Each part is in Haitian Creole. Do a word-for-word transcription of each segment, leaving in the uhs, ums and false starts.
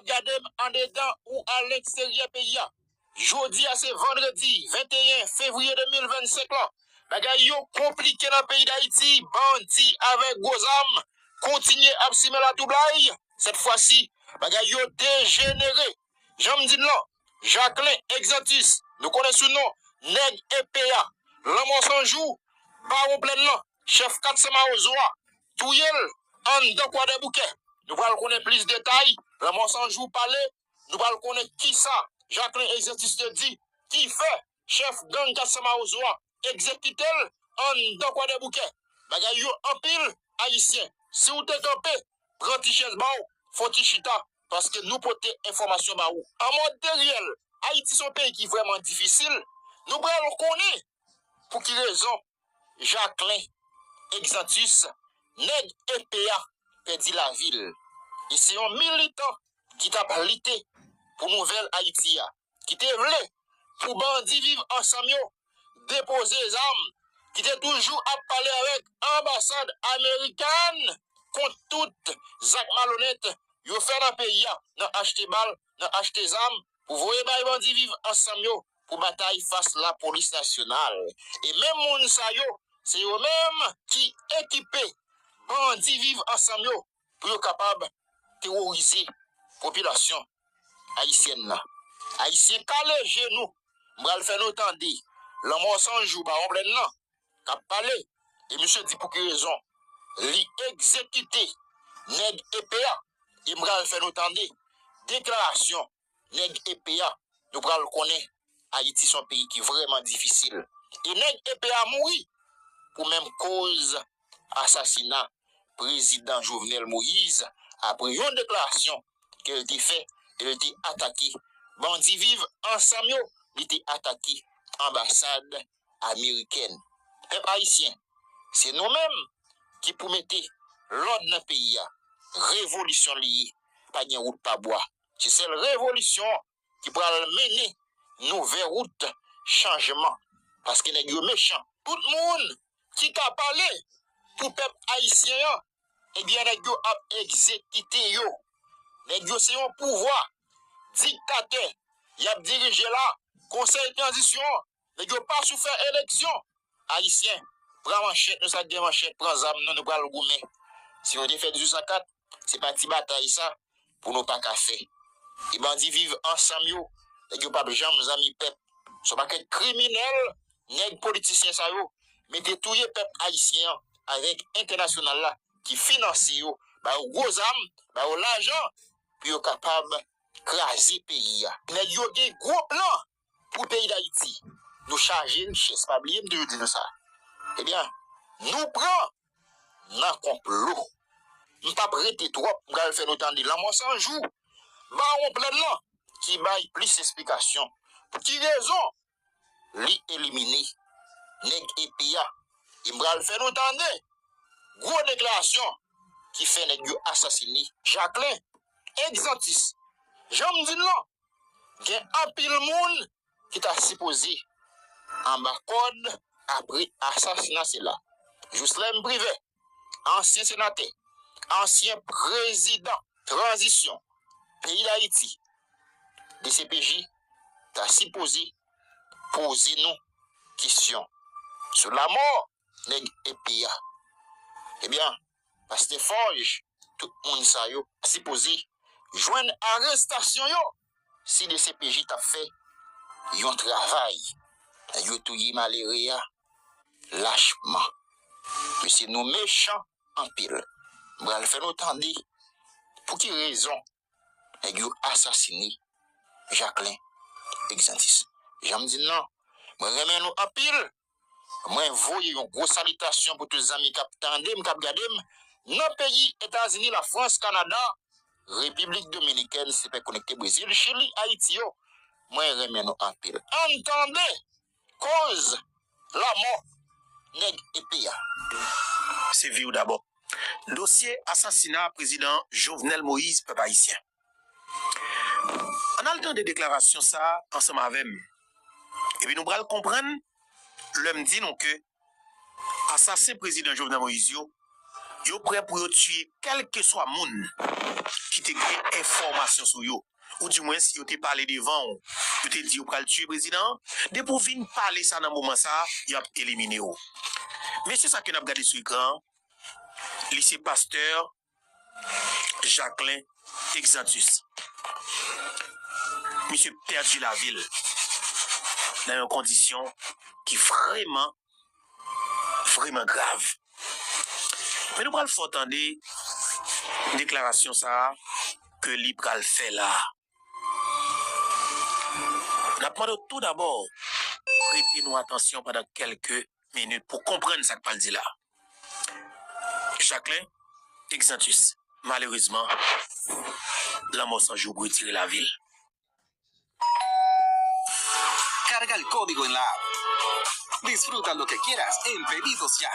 gade m andedan ou alegsteryè peyi a. Jodi a se vandredi venteyen fevriye de mil vennsenk lan. Bagay yo konplike nan peyi Dayiti, bandi avèk gwo zam kontinye ap simen latwoublay. Sèt fwa si, bagay yo dejenere. Jan m di n lan, Jacquelin Exantus, nou konnen sou non Nèg Epe a, Lanmò San Jou, Bawon Plèn lan, chèf kat san Mawozo a, touye l anndan Kwadèboukè. Nou pral konnen plis detay, Lanmò San Jou pale, nou pral konnen kisa Jacquelin Exantus te di ki fè chèf gang kat san Mawozo a egzekite l anndan Kwadèboukè. Bagay yo anpil, Ayisyen. Si w te kanpe, pran ti chèz ba w, fè w ti chita, paske nou pote enfòmasyon ba ou. An mòd deryèl, Ayiti se yon peyi ki vrèman difisil. Nou pral konnen pou ki rezon Jacquelin Exantus, Nèg Epe a, pèdi lavi l. E se yon militan ki t ap lite pou nouvèl Ayiti a, ki te vle pou bandi viv ansanm yo depoze zam, ki te toujou ap pale avèk anbasad amerikèn kont tout zak malonèt yo fè nan peyi a, nan achte bal, nan achte zam, pou voye bay bandi viv ansanm yo, pou batay fas lapolis nasyonal. E menm moun sa yo, se yo menm ki ekipe bandi viv ansanm yo pou yo kapab teworize popilasyon ayisyèn nan. Ayisyen, kale je nou, m pral fè nou tande Lanmò San Jou, Bawon Plèn lan, k ap pale, e misye di pou ki rezon li egzekite Nèg Epe a, e m pral fè nou tande deklarasyon Nèg Epe a. Nou pral konnen Ayiti se yon peyi ki vrèman difisil. E Nèg Epe a mouri pou menm koz asasina prezidan Jovenel Moïse, apre yon deklarasyon ke l te fè, e l te atake bandi viv ansanm yo, li te atake anbasad amerikèn. Pèp ayisyen, se nou menm ki pou mete lòd nan peyi a. Revolisyon li ye, pa gen wout pa bwa. Se sèl revolisyon ki pral mennen nou vè wout chanjman, paske nèg yo mechan. Tout moun ki ka pale pou pèp ayisyen an, ebyen, nèg yo ap egzekite yo. Nèg yo se yon pouvwa diktatè y ap dirije la. Konsèy tranzisyon an, nèg yo pa sou fè eleksyon. Ayisyen, pran manchèt nou, sa k gen manchèt, pran zam nou, nou pral goumen. Si nou te fè dizuit san kat, se pa ti batay sa pou nou pa ka fè. E bandi viv ansanm yo, nèg yo p ap janm zanmi pèp. Se yon pakèt kriminèl, nèg politisyen sa yo mete touye pèp ayisyen an avèk entènasyonal la ki finanse yo, ba yo gwo zam, ba yo lajan pou yo kapab kraze peyi a. Nèg yo gen gwo plan pou peyi Dayiti. Nou chaje richès, pa bliye m toujou di nou sa. Ebyen, nou pran nan konplo. M p ap rete twòp, m pral fè nou tande Lanmò San Jou, Bawon Plèn lan, ki bay plis esplikasyon pou ki rezon li elimine Nèg Epe a. E m pral fè nou tande gwo deklarasyon ki fè nèg yo asasine Jacquelin Exantus. Jan m di n lan, gen anpil moun ki ta sipoze anba kòd apre asasina sila. Joslèn Privè, ansyen senatè, ansyen prezidan tranzisyon peyi Dayiti, D C P J ta sipoze poze nou kesyon sou lamò Nèg Epe a. Ebyen, Pastè Forge, tout moun sa yo sipoze jwenn arestasyon yo si D C P J t ap fè yon travay. Yo touye malere a lachman. Mesye, nou mechan anpil. M pral fè nou tande pou ki rezon nèg yo asasine Jacquelin Exantus. Jan m di n lan, mwen renmen nou anpil. Mwen voye yon gwo salitasyon pou tout zanmi k ap tande m, k ap gade m nan peyi Etazini, Lafrans, Kanada, Repiblik Dominikèn, Sipè Konekte, Brezil, Chili, Ayiti yo. Mwen renmen nou anpil. Ann tande koz lamò Nèg Epe a. Se vi w dabò. Dosye asasina prezidan Jovenel Moïse, pèp ayisyen. Ann al tande deklarasyon sa a ansanm avè m. Epi nou pral konprann lè m di nou ke asasen prezidan Jovenel Moïse yo Yo prè pou yo tiye kèlkeswa moun ki te gen enfòmasyon sou yo. Oudimwens, yo te pale devan w, yo te di yo pral tiye prezidan an. Depi w vin pale sa nan moman sa a, y ap elimine w. Mesye sa ke n ap gade sou ekran an, li se pastè Jacquelin Exantus. Misye pèdi lavi l nan yon kondisyon ki vrèman, vrèman grav. Men nou pral fè w tande deklarasyon sa a ke li pral fè la a. N ap mande w tou dabò prete nou atansyon pandan kèlke minit pou konprann sa k pral di la. Jacquelin Exantus, malerezman, lanmò san jou pou retire lavi l. Carga el código en la app. Disfruta lo que quieras en Pedidos Ya.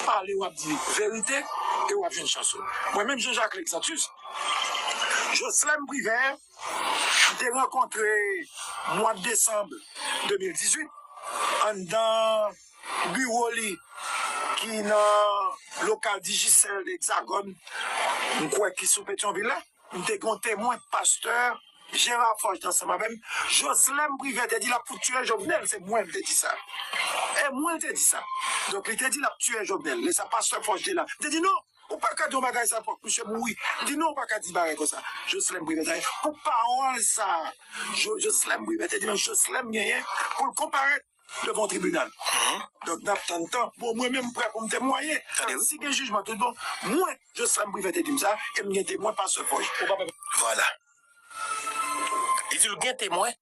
Pale w ap di verite e w ap jwenn chans ou. Mwen menm Jean Jacques Lexantus, Joslem Privè, m te rankontre mwa desanm de mil dizuit anndan biwo li ki nan lokal Digicel Hexagone, m kwè ki sou Petyonvil la. M te gen yon temwen, pastè Gérard Forge te ansanm avè m. Joslem Privè te di l ap fout tiye Jovenel, se mwen m te di sa. E mwen l te di sa. Donk li te di l ap tiye Jovenel. Lè sa pastè Forge te la. M te di non, ou pa ka di yon bagay sa fòk misye mouri. M di non, ou pa ka di bagay konsa. Joslem Privè te pou pawòl sa. Joslem Privè te di non, Joslem genyen pou l konparèt devan yon tribinal. Donk n ap tann tan. Bon, mwen menm m prè pou m temwaye. Si gen jijman tout bon, mwen, Joslem Privè te di m sa, e m gen temwen pastè Forge. Ou pa pè. Vwala. Li di l gen temwen,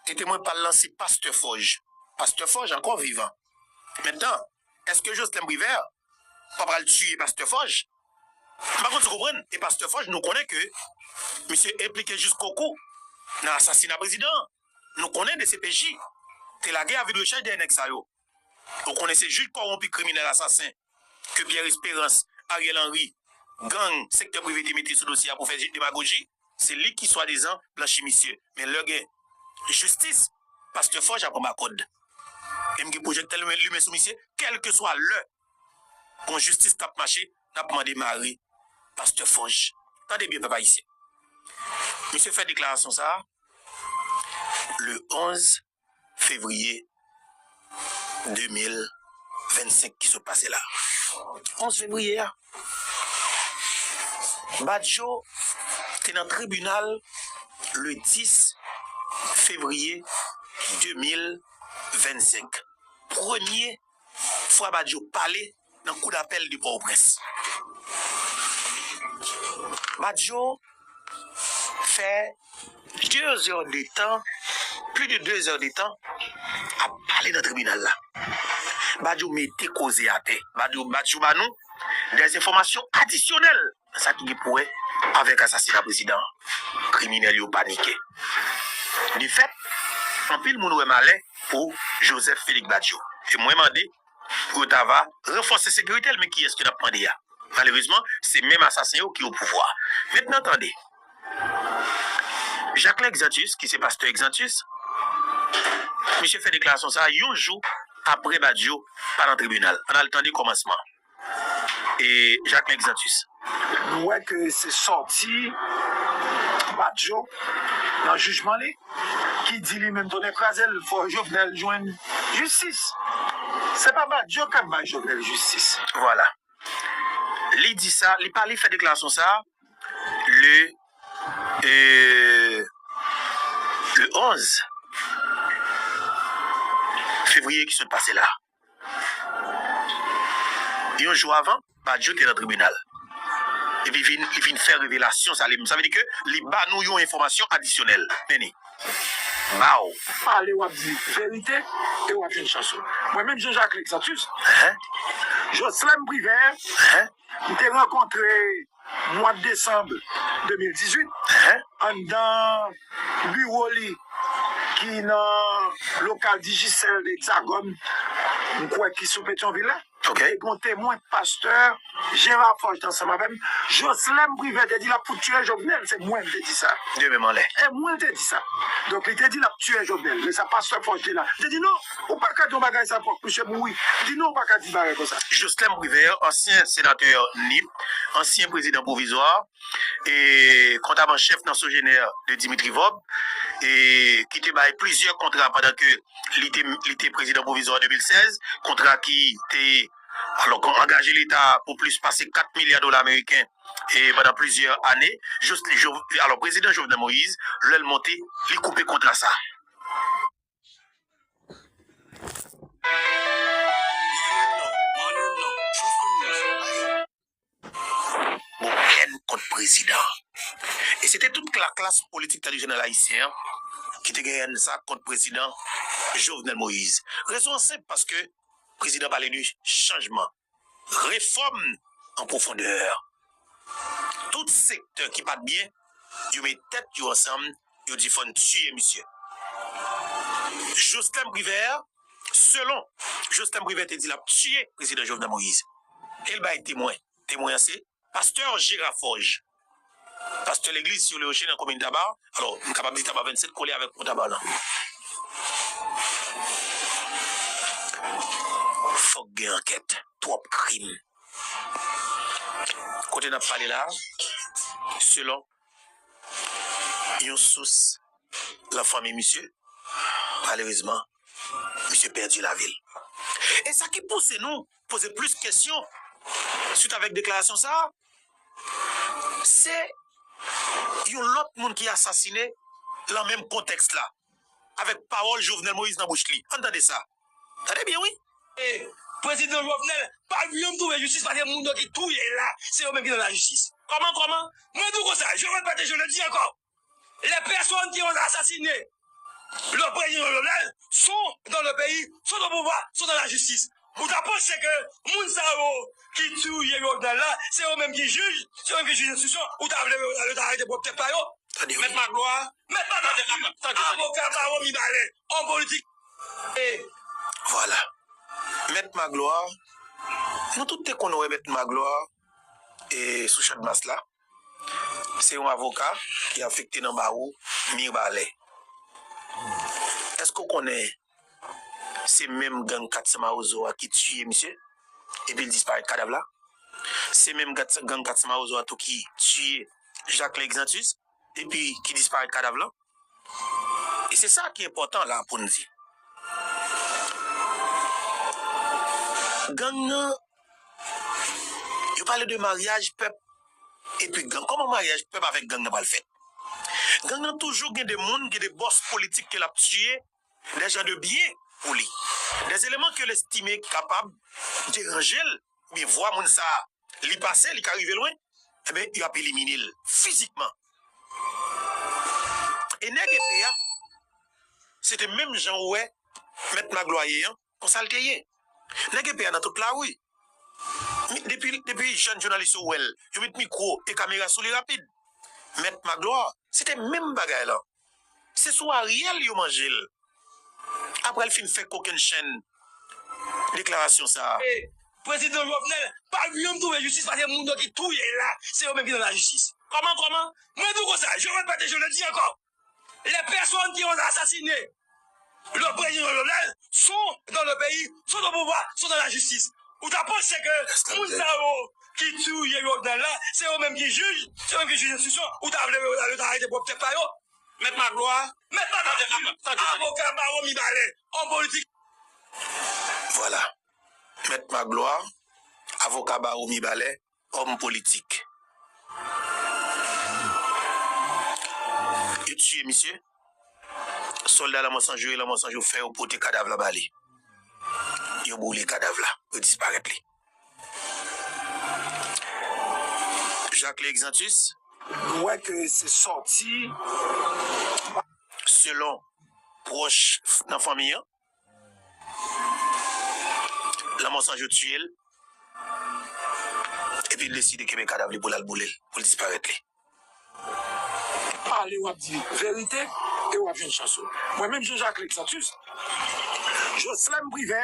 e temwen pa l lan se pastè Forge. Pastè Forge ankò vivan. Mentnan, èske Joslem Privè pa pral tiye pastè Forge? M pa konn si w konprann. E pastè Forge, nou konnen ke misye enplike jiskokou nan asasina prezidan an. Nou konnen D C P J te lage avi de rechèch dèyè nèg sa yo. Ou konnen se jij kòwonpi, kriminèl, asasen ke Pierre Espérance, Ariel Henry, gang, sektè prive te mete sou dosye a pou fè demagoji, se li ki swadizan blanchi misye. Men lè gen jistis, pastè Forge ap anba kòd. E m gen pwojèktè limen sou misye, kèlkeswa lè gon jistis k ap mache, n ap mande mare pastè Forge. Tande byen, pèp ayisyen. Misye fè deklarasyon sa a le onz fevriye de mil vennsenk ki sot pase la. Onz fevriye a, Badio te nan tribinal le dis fevriye de mil vennsenk. Premye fwa Badio pale nan kou dapèl de Pòtoprens. Badio fè de zè de tan, plis de de zè de tan, ap pale nan tribinal la. Badio mete koze atè. Badio, Badio ba nou dèzenfòmasyon adisyonèl nan sa ki gen pou wè avèk asasina prezidan an. Kriminèl yo panike. De fèt, anpil moun wè malè pou Joseph Félix Badio. E mwen mande pou yo ta va ranfòse sekirite l, men kiyès ke n ap mande a? Malerezman, se menm asasen yo ki o pouvwa. Mentnan tande, Jacquelin Exantus, ki se pastè Exantus, misye fè deklarasyon sa a yon jou apre Badio pa nan tribinal. Ann al tande kòmansman. E Jacquelin Exantus. Nou wè ke se sòti Badio nan jijman li ki di li menm tonnè kraze l, fò Jovenel jwenn jistis. Se pa Badio k ap bay Jovenel jistis. Vwala. Li di sa, li pa, li fè deklarasyon sa a le, euh, le onz fevriye ki sot pase la. Yon jou avan, Badio te nan tribinal. Epi vin, li vin fè revelasyon sa li menm. Sa vle di ke li ba nou yon enfòmasyon adisyonèl. Men ni. Baw. Pale w ap di verite e w ap jwenn chans ou. Mwen menm Jean Jacques Lexantus, Joslem Privè, m te rankontre mwa desanm de mil dizuit anndan biwo li ki nan lokal Digicel Hexagone, m kwè ki sou Petyonvil la. Ok. Te gen yon temwen, pastè Gérard Forge te ansanm avè m. Joslem Privè te di l ap fout tiye Jovenel, se mwen m te di sa. De menm anlè. E mwen te di sa. Donk, li te di l ap tiye Jovenel. Men sa pastè Forge te la. Li te di, "Non, ou pa ka di yon bagay sa, fòk misye mouri." Li di, "Non, ou pa ka di bagay konsa." Joslem Privè, ansyen senatè Nip, ansyen prezidan pwovizwa, e kontab an chèf nan Sogener de Dimitri Vorbe, e ki te bay plizyè kontra pandan ke li te, li te prezidan pwovizwa an de mil sèz, kontra ki te, alò, angaje Leta pou plis pase kat milya dola ameriken, e pandan plizyè ane. Jis, Jo-, alò, prezidan Jovenel Moïse, lè l monte, li koupe kontra sa. Bon, hèn kont prezidan. E se te tout la klas politik tradisyonèl ayisyen an ki te gen hèn sa kont prezidan Jovenel Moïse. Rezon an senp, paske prezidan pale de chanjman, refòm an pwofondè. Tout sektè ki pa t byen, yo met tèt yo ansanm, yo di fò n tiye misye. Joslem Privè, selon Joslem Privè te di l ap tiye prezidan Jovenel Moïse. E l bay temwen. Temwen an se pastè Gérard Forge. Pastè legliz Sirle Woche nan komin Taba. Alò, m kapab di Taba vennsèt kole avèk Pon Taba lan. Fòk gen ankèt. Twòp krim. Kote n ap pale la, selon yon sous lan fanmi misye, malerezman, misye pèdi lavi l. E sa ki pouse nou poze plis kesyon swit avèk deklarasyon sa a, se yon lòt moun ki asasine lan menm kontèks la, avèk pawòl Jovenel Moïse nan bouch li. Ann tande sa. Tande byen, wi. E prezidan Jovenel pa janm twouve jistis, paske moun yo ki touye l la, se yo menm ki nan lajistis. Kòman, kòman? Mwen di w konsa, Jovenel pa te jwenn, je le dis encore. Les personnes qui ont assassiné le président Jovenel sont dans le pays, sont au pouvoir, sont dans la justice. Ou ta panse ke moun sa yo ki touye Jovenel la, se yo menm ki jij, se yo menm ki jij enstriksyon, ou ta vle yo ta arete pwòp tèt pa yo? Tande, wi. Mèt Magloire, Mèt Magloire, avoka bawo Mibalè, òm politik. E vwala. Mèt Magloire, nou tout te konn wè Mèt Magloire e sou Channmas la. Se yon avoka ki afekte nan bawo Mibalè. Èske w konnen se menm gang kat san Mawozo a ki tiye misye epi l disparèt kadav la? Se menm kat, gang kat san Mawozo a tou ki tiye Jacques Lexantus epi ki disparèt kadav lan? E se sa ki enpòtan la pou n di. Gang nan, yo pale de maryaj pèp epi gang. Kòman maryaj pèp avèk gang nan pral fèt? Gang nan toujou gen de moun, gen de bòs politik ke l ap tiye, des gens de bien pou li. Des éléments ke l estime ki kapab deranje l, oubyen vwa moun sa a, li pase, li ka rive lwen, enben, y ap elimine l fizikman. E nèg epe a, se te menm jan ou wè Mèt Magloire an, konsa l te ye. Nèg epe a nan tout lari. Mi-, depi, depi jèn jounalis yo wè l, yo met mikwo e kamera sou li rapid. Mèt Magloire, se te menm bagay lan. Se sou Ariel yo manje l. Apre l fin fè kokennchenn deklarasyon sa a. E prezidan Jovenel pa janm twouve jistis, paske moun yo ki touye l la, se yo menm ki nan lajistis. Kòman, kòman? Mwen di w konsa, Jovenel pa te jwenn, je le dis encore. Les personnes qui ont assassiné le président Jovenel sont dans le pays, sont au pouvoir, sont dans la justice. Ou ta panse ke moun sa yo ki touye Jovenel la, se yo menm ki jij, se yo menm ki jij enstriksyon, ou ta vle yo ta arete pwòp tèt pa yo? Mèt Magloire, Mèt Magloire, avoka bawo Mibalè, òm politik. Vwala. Mèt Magloire, avoka bawo Mibalè, òm politik. Yo tiye misye. Sòlda Lanmò San Jou e Lanmò San Jou fè yo pote kadav la ba li. Yo boule kadav la. Yo disparèt li. Jacques Lexantus. Nou wè ke se sòti. Selon pwòch nan fanmi an, Lanmò San Jou tiye l, epi l deside kenbe kadav li pou l al boule l, pou l disparèt li. Pale, w ap di verite, e w ap jwenn chans ou. Mwen menm, Jean Jacques Lexantus, Joslem Privè,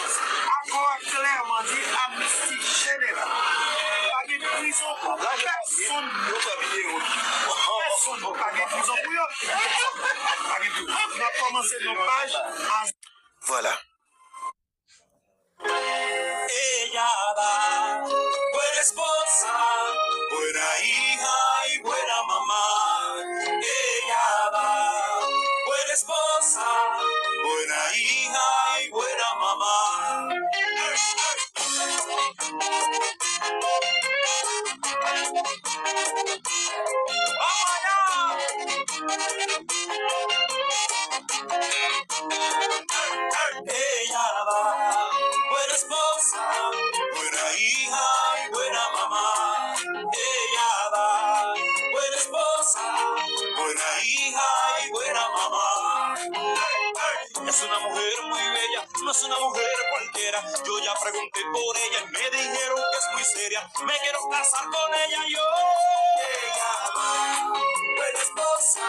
chans. Akò a klèman di amnisti jeneral. Pa gen prizon pou pèsonn. Pèsonn. Pa gen prizon pou yo. Pa gen prizon. N ap kòmanse nan paj a. Vwala. Ella da buena esposa, buena hija y buena mamá. Ella da buena esposa, buena hija y buena mamá. Vamos allá. Ella da buena esposa, buena hija y buena mamá. Ella da buena esposa, buena hija y buena mamá. Es una mujer muy bella, no es una mujer cualquiera. Yo ya pregunté por ella y me dijeron que es muy seria. Me quiero casar con ella yo. Ella da buena esposa,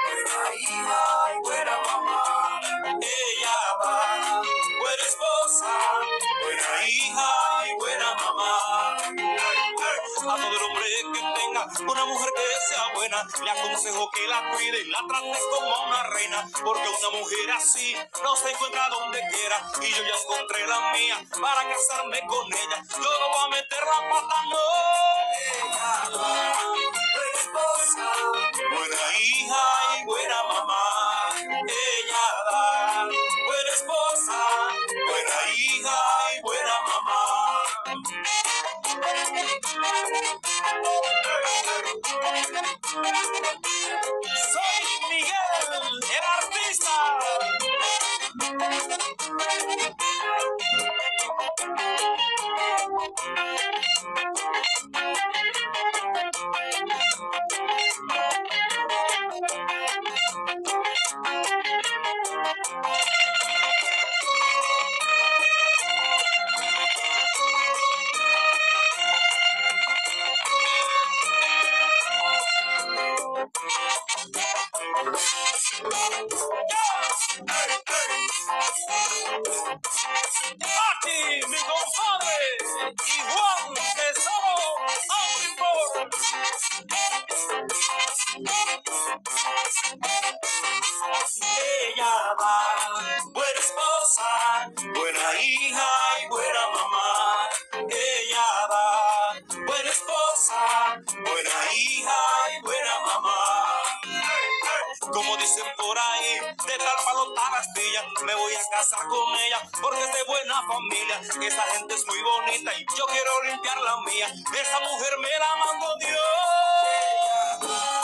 buena hija y buena mamá. Ella da buena esposa, buena hija y buena mamá. A todo el hombre que tenga una mujer que sea buena, le aconsejo que la cuide y la trate como a una reina, porque una mujer así no se encuentra donde quiera. Y yo ya encontré la mía para casarme con ella. Yo no voy a meter la pata, no. Ella da buena esposa, buena hija y buena mamá. Ella da buena esposa, buena hija y buena mamá. Soy Miguel, el artista. Por ahí, de tal palo tal astilla, me voy a casar con ella, porque es de buena familia. Esa gente es muy bonita y yo quiero limpiar la mía. Esa mujer me la mandó Dios.